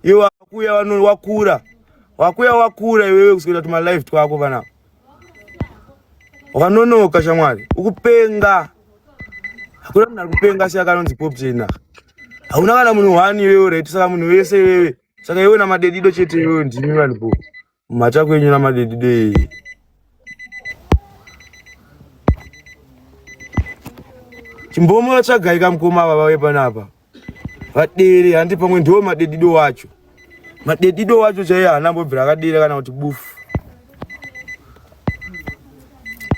Iwe wakuya wano wakura. Wakuya wakura iwewe kuswera tuma live twako panapa. Wakanonoka shamwari. Ukupenga. Hakuna munhu ari kupenga se akanonzi Poptain. Hauna kana munhu one iwewe right saka munhu wese iwewe. Saka iwe namadedido chete iwewe ndimi vanhu po. Mhata kwenyu namadedido iyi. Chimbomo tsvagai kamukoma ava vauye panapa. Vadere handi pamwe ndiwo madedido wacho. Madedido wacho chaiye haana mbobvira akadera kana kuti bufu.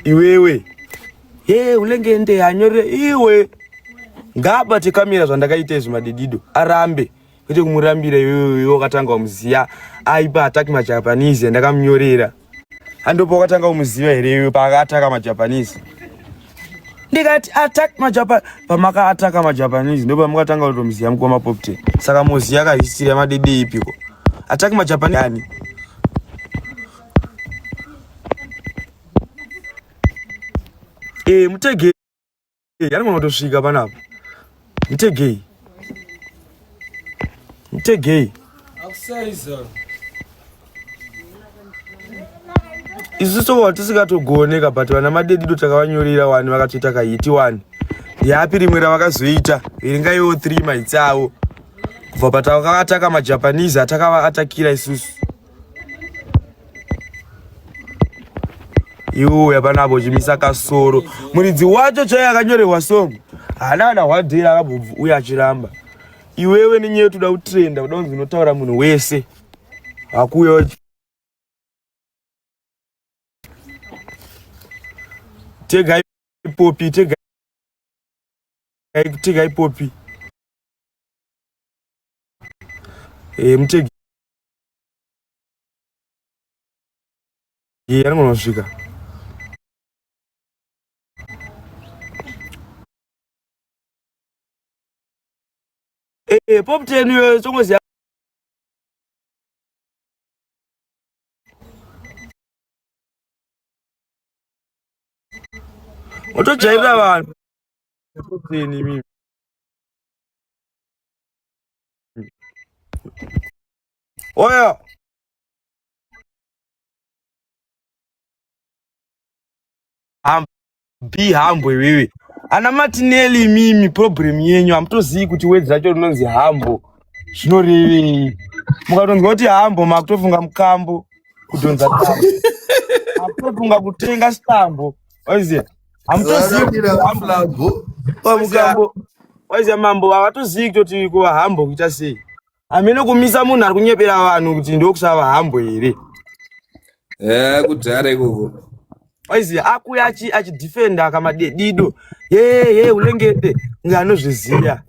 Iwewe. Ye unenge nde anyore iwe. Ngaabate kamera zvandakaita izvi madedido arambe. Kwete kumurambira iwewe iwe wakatanga wamuziya aipa attack maJapanese yandakamunyorera. Handopa wakatanga kumuziva here iwe paakaataka maJapanese? Ndikati attack maJapan pamaka ataka maJapanese ndipo pamakatanga kutomuziva mukoma Popte. Saka moziya ka history yamadede ipiko? Attack maJapanese ani? Eh mutege anogona kutosvika panapa. Mutegei. Mutegei. Isu so tisingatogone but vana madedido takavanyorera wani vakatoita kahiti wani. Yapi rimwe ravakazoita verenga iwo 3 maitsi avo kubva patakaataka majapanese atakavaatakira isusu iwe panapa uchimisa kasoro muridzi wacho chaiye akanyorerwa song haana kana hwadhera akabobvu uye achiramba iwewe nenyaya yekuti uda kutrenda kuda kunzi unotaura munhu wese hakuuya tega ipopi tega tega ipopi e, mutege Iye anogona kusvika. Eh, pop 10 iwe songoziya Otojairira vanhu. Pop 10 imi. Oyo. Be humble iwewe. Ana Martinelli imimi problem yenyu hamutozivi kuti wedzi racho rinonzi humble zvinorevei. Mukatonzwa kuti humble makutofunga mukambo kudhonza tambo. Makutofunga kutenga stambo. Waiziya? Hamutozivi kuti humble. Mukambo. Waiziya mambo havatozivi kutoti kuva humble kuita sei. Hameno kumisa munhu ari kunyepera vanhu kuti ndokusava hambo here. Eh, kudhara ikoko. Waiziya akuya achi achidefenda kamadedido. Ye ye ulengende kunge anozviziya.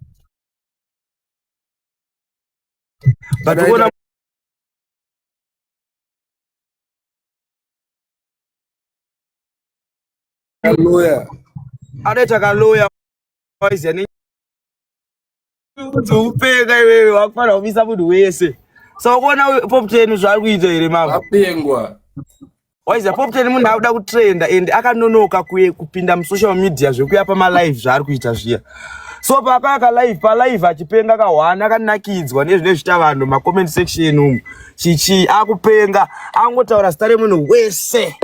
But kuona Lawyer. Anoita kaloya waiziya ne Upenga iwewe wakufanira kumisa munhu wese. Saka ukuona Pop 10 zvaari kuita here mama? Apengwa. Waiziva Pop 10 munhu akuda kutrenda and akanonoka kuye kupinda musocial media zvekuya pamalive zvaari kuita zviya. So paakaka live palive achipenga kahwana akanakidzwa nezvinezvita vanhu macomment section umu chichi akupenga angotaura zita remunhu wese.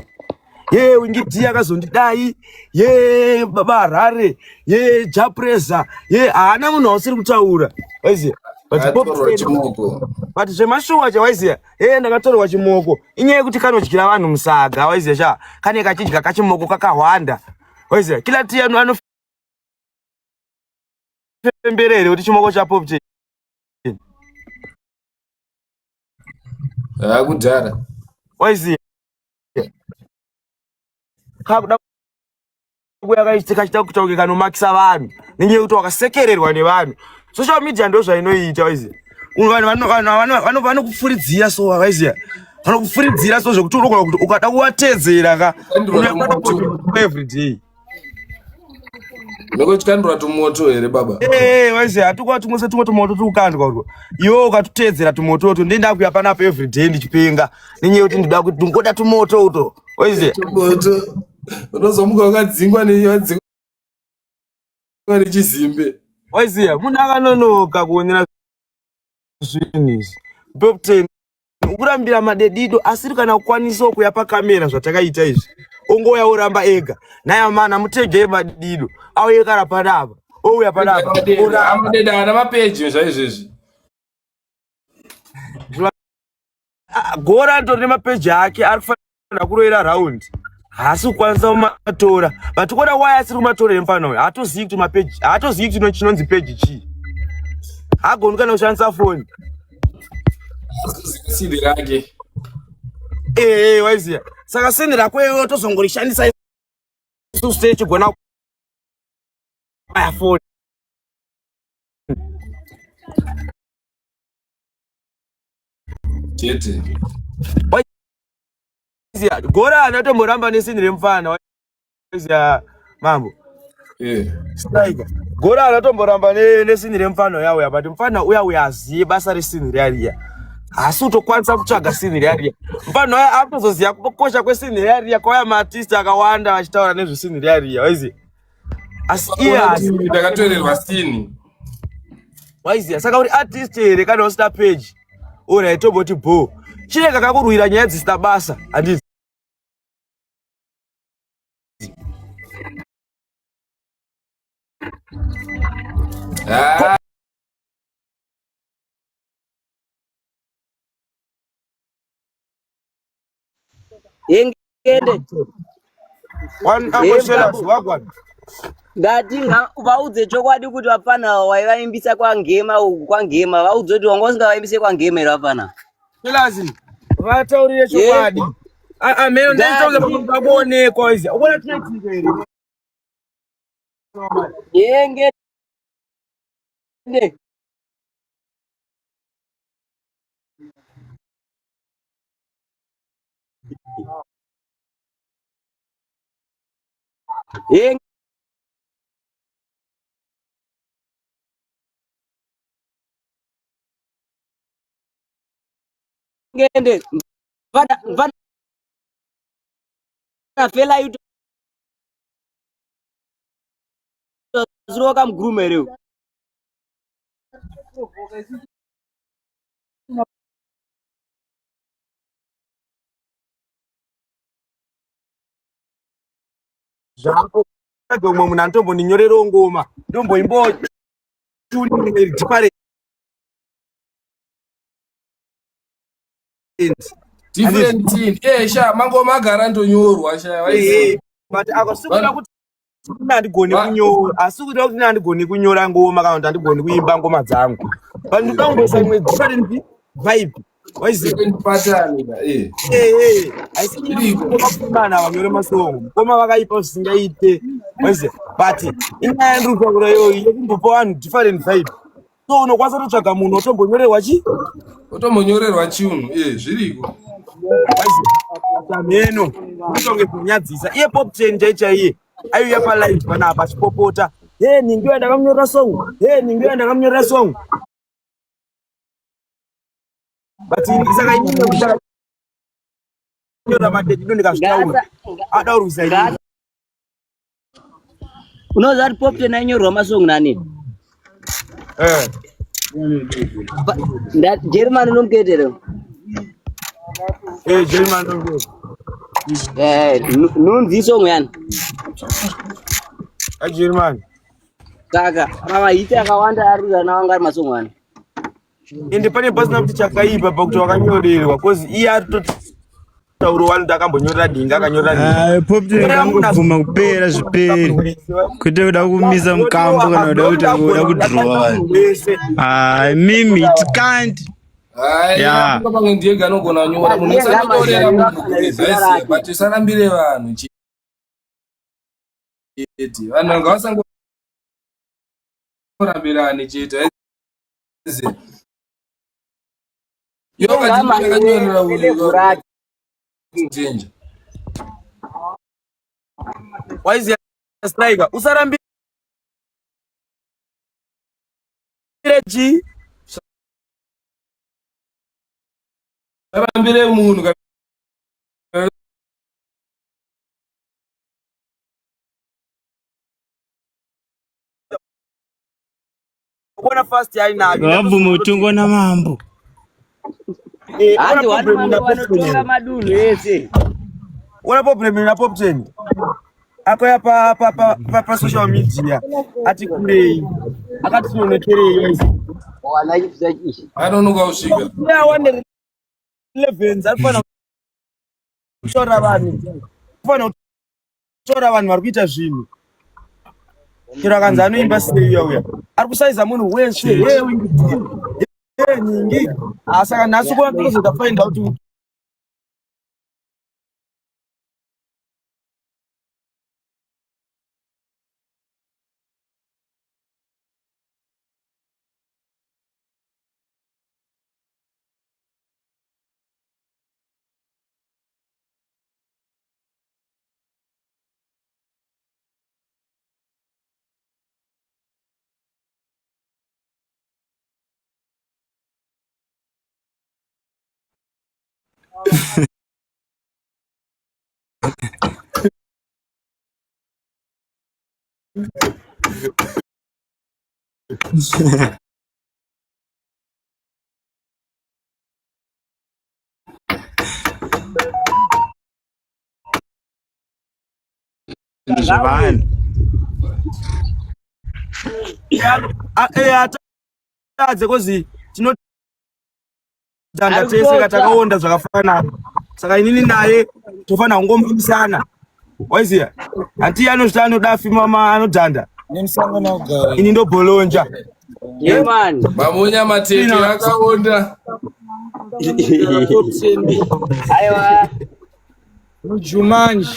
Ye Wingi D akazondidai, ye baba Harare, ye Japreza, ye haana munhu wausiri kutaura. Waiziva? But Pop Akatorwa 10 chimoko. but zvemashuwa chawaiziva ee ndakatorwa chimoko inyaya yekuti kanodyira vanhu musaga waiziva sha kane kachidya kachimoko kakahwanda waiziva kila ti anofembera here kuti chimoko chapop che Akudhara. waiziva kakuda kuya kachita kuita kunge kanomakisa vanhu nenyaya yekuti wakasekererwa nevanhu social media ndo zvainoita waiziva vanhu vanokupfuridzira so waiziva vanokupfuridzira so zvekuti unogona kuti ukada kuvatedzera ka every day Nekuchikandwa tumoto here baba? Eh, waiziva hatukwa tumwe setumwe tumoto tukukandwa urwo. Iwe ukatutedzera tumoto uto ndenda kuya panapa every day ndichipenga. Nenyaya yekuti ndinoda kuti ndingoda tumoto uto. Waiziva? Tumoto. Unozomuka wakadzingwa newadzingwa nechizimbe. Waiziva munhu akanonoka kuonera zvinhu izvi. Poptain ukurambira madedido asiri kana kukwanisawo kuya pakamera zvatakaita izvi ongouya oramba ega naye mana mutegei madedido auye kana panapa ouya panapa oramba Amadede ana mapeji zvaizvezvi. Ah, Gora atori nemapeji ake ari kufanira kuroera round haasi kukwanisa kumatora but kuona why asiri kumatora here mufana uyu haatozivi kuti mapeji haatozivi kuti chinonzi peji chii haagoni kana kushandisa foni Sindi rake. ee waiziya saka sindi rako iwe tozongorishandisa isusu tichigona kubaya foni Chete. Waiziya gora anatomboramba nesini remufana waiziya mambo Eh. striker gora anatomboramba nesini remufana uya uya but mufana uya uya aziye basa resini riya riya haasi kutokwanisa kutsvaga sini riya riya mufana uya akutozoziva kukosha kwesini riya riya kwauya maartist akawanda vachitaura nezvesini riya riya waiziya asi iye haasi Ndakatorerwa sini. Waiziya saka uri artist here kana usina page? Alright tomboti bho. Chirega kakurwira nyaya dzisina basa handiti. Ah, Yengende. One Uncle Shelas wagwan. Ndati vaudze chokwadi kuti vapfana waivaimbisa kwangema uku kwangema vaudze kuti wanga usingavaimbise kwangema here vapfana. Shelas vataurire chokwadi. Ah ah mero ndaitaura pakuonekwa izi. Unoona tinoitika here? Yengende. Yengende. Mfana mfana fela yuto ziroka mgurume here. Zvako umwe munhu anotombondinyorerawo ngoma ndomboimbawo tune iri different. Different team. Eh, sha mangoma agara ndonyorwa sha. Eh, but akasikuda kuti handigoni kunyora asi kuda kuti handigoni kunyora ngoma kana kuti handigoni kuimba ngoma dzangu but ndikuda kungoisa imwe different vibe waiziva eh. Eh, haisikomana vanyore masongo mukoma vakaipa zvisingaite waiziva but inyaya yandiri kutaura iyoyi yekumbopa vanhu different vibe so unokwanisa kutotsvaga munhu otombonyorerwa chi otombonyorerwa chiunhu e eh, zviriko mheno kutonge kunyadzisa iye pop ten chai chaiye aiuya palive panapa achipopota he ningiwa ndakamunyorera song he ningiwa ndakamunyorera song but saka inini nyora madedi ndikazvitaura ada kurwisa inini Unoziva kuti Poptain ainyorwa masong nani? Eh. German unomuketere. Eh, German unomuketere. Eh, nunzi song yani. A German. Saka, mawahiti akawanda ari kuza wanga ari masong yani. Ende pane pasina kuti chakaipa pakuti wakanyorerwa cause iye aritotaura wani kuti akambonyorera dinga akanyorera dinga. Poptain ngangobvuma kupera zviperi kwete kuda kumisa mukambo kana kuda kuti kuda kudhirowa vanhu. Hayi mimi it can't. Yeah. Pamwe ndiye anogona nyora munhu usanyorera munhu but usarambire vanhu chete vanhu ngavasangorambirane chete Waiziya striker usarambire chii sarambire munhu Kuona fast yainayo. Vabvuma kutongwa namambo. Eh, Hanzi ona wani problem mambo na Poptain. vanotonga madunhu ese. Ona problem na Poptain. Akauya pa pa pa pa, pa social media ati kurei. Akati tinonekerei waizi. Wana chipisa ichi. Anonoka kusvika. Yeah, wane relevance arifana kutora vanhu. Arifana kutora vanhu vari kuita zvinhu. Chero akanzi anoimba sei uya uya. Ari kusaiza munhu wese. Hey, hey, nyingi. Ah, saka nhasi kuva tozoita find out kuti Zvinhu zvevanhu. Atadze kozi tinotanda tese ka takaonda zvakafanana saka inini naye tofanira kungomamisana waiziya hanti anozvita anoda fimama anodhanda Nemusangano kugara. ini ndobholonja Yeah man. Mamonya matete akaonda. Aiwa. Jumanji.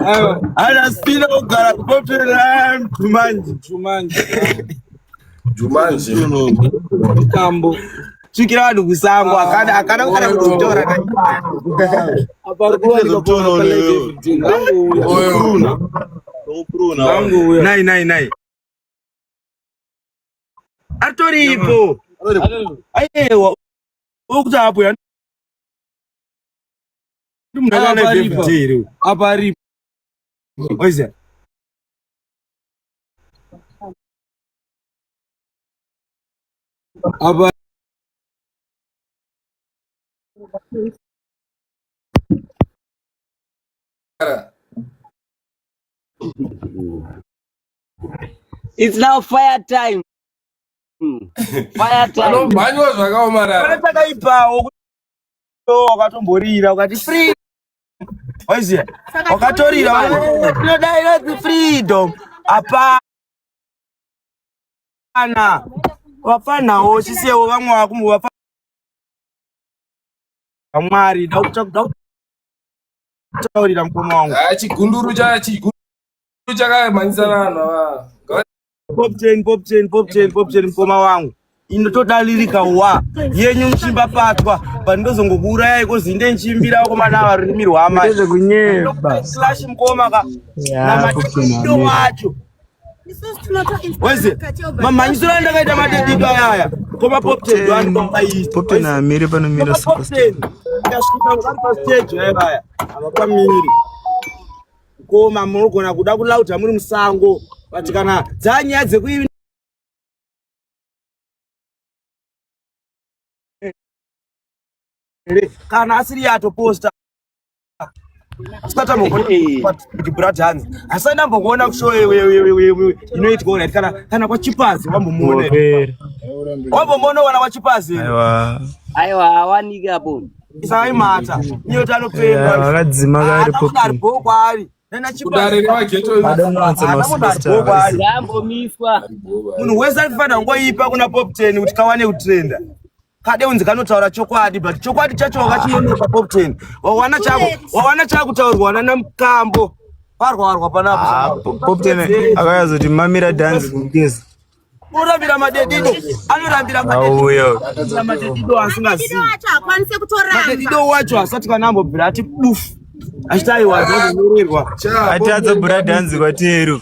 Aiwa, anasina kugara kupopera manje Jumanji. Jumanji. Mutambo. svikira vanhu kusango akada akada kana kutotaura Apa ari kuwanikwa pa live everyday. Ngangouya. Oyo. Ngangouya. nai nai nai atoripo aiwa ukuti apo ya ndi munhu Apa akana aripo. everyday here Apa aripo. oiziya Apa It's now fire time. Fire time. Vanomhanywa zvakaomarara. pane takaipawo kuti wakatomborira ukati free waiziya wakatorira tinodai inonzi freedom hapana vapfanawo chisiyewo vamwe vakumbo vapfamwari dakutaurira mukoma wangu Ah, chigunduru cha chigunduru chakamhanyisa vanhu ava. Poptain, Poptain, Poptain, Poptain mukoma wangu inotodalirika wa yenyu muchimba patwa pandozongokuurayai kozi inde nchimbira vakomana ava rurimi rwamai Ndezvekunyeba. slash mukoma ka Ya, Poptain namadido amira. wacho weze mamhanyisiro andakaita madedido ayaya koma Poptain ndoandongaita Poptain amire panomira superstar. Poptain ndasvika vari pastage vaya havapamiri koma munogona kuda kulauta muri musango but kana dzanyaya dzekuivi kana asiri yatoposta kuti bradhanzi asai ndambokuona kushow inoitwa alright kana kana kwachipazi wambomuona Wapera. wambomuona wana kwachipazi Aiwa. Aiwa awanike apo. isaimata iye Ya, vakadzima kare Poptain. anopenga kwaari Kudare revageto. Adononza masuperstar. kwaari Ngambomiswa. munhu wese anofanira kungoipa kuna Poptain kuti kawane kutrenda kade unzi kanotaura chokwadi but chokwadi chacho wakachinonoka Poptain wawana chako wawana chakutaurwa nanamukambo parwarwa Ah, panapo Poptain akayazoti mamira dhanzi kugeza. unorambira madedido anorambira madedido Auya. madedido asingazivi Madedido acho haakwanisi kutoramba. madedido wacho asati kana ambobvira ati bufu achiti aiwa ndozonyorerwa Atadza bhura dhanzi kwateru.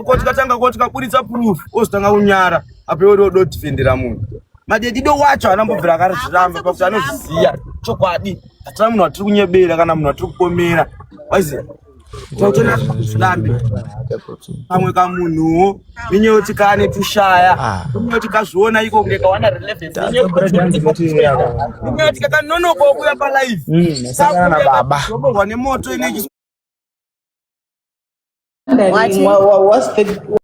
kotikatanga kotikaburitsa proof ozotanga kunyara apo iwe ododhifendera munhu madedido wacho anambobvira akazviramba pakuti anozviziya chokwadi hatina munhu atiri kunyebera kana munhu atiri kupomera waiziya Tautonalambe pamwe kamunhuwo nenyaya kane tushaya nenyaya kuti kazviona iko kunge kawana relevance nenyaya kuti kakanonokawo kuya palive Sangana na baba. Roborwa nemoto inenge What's the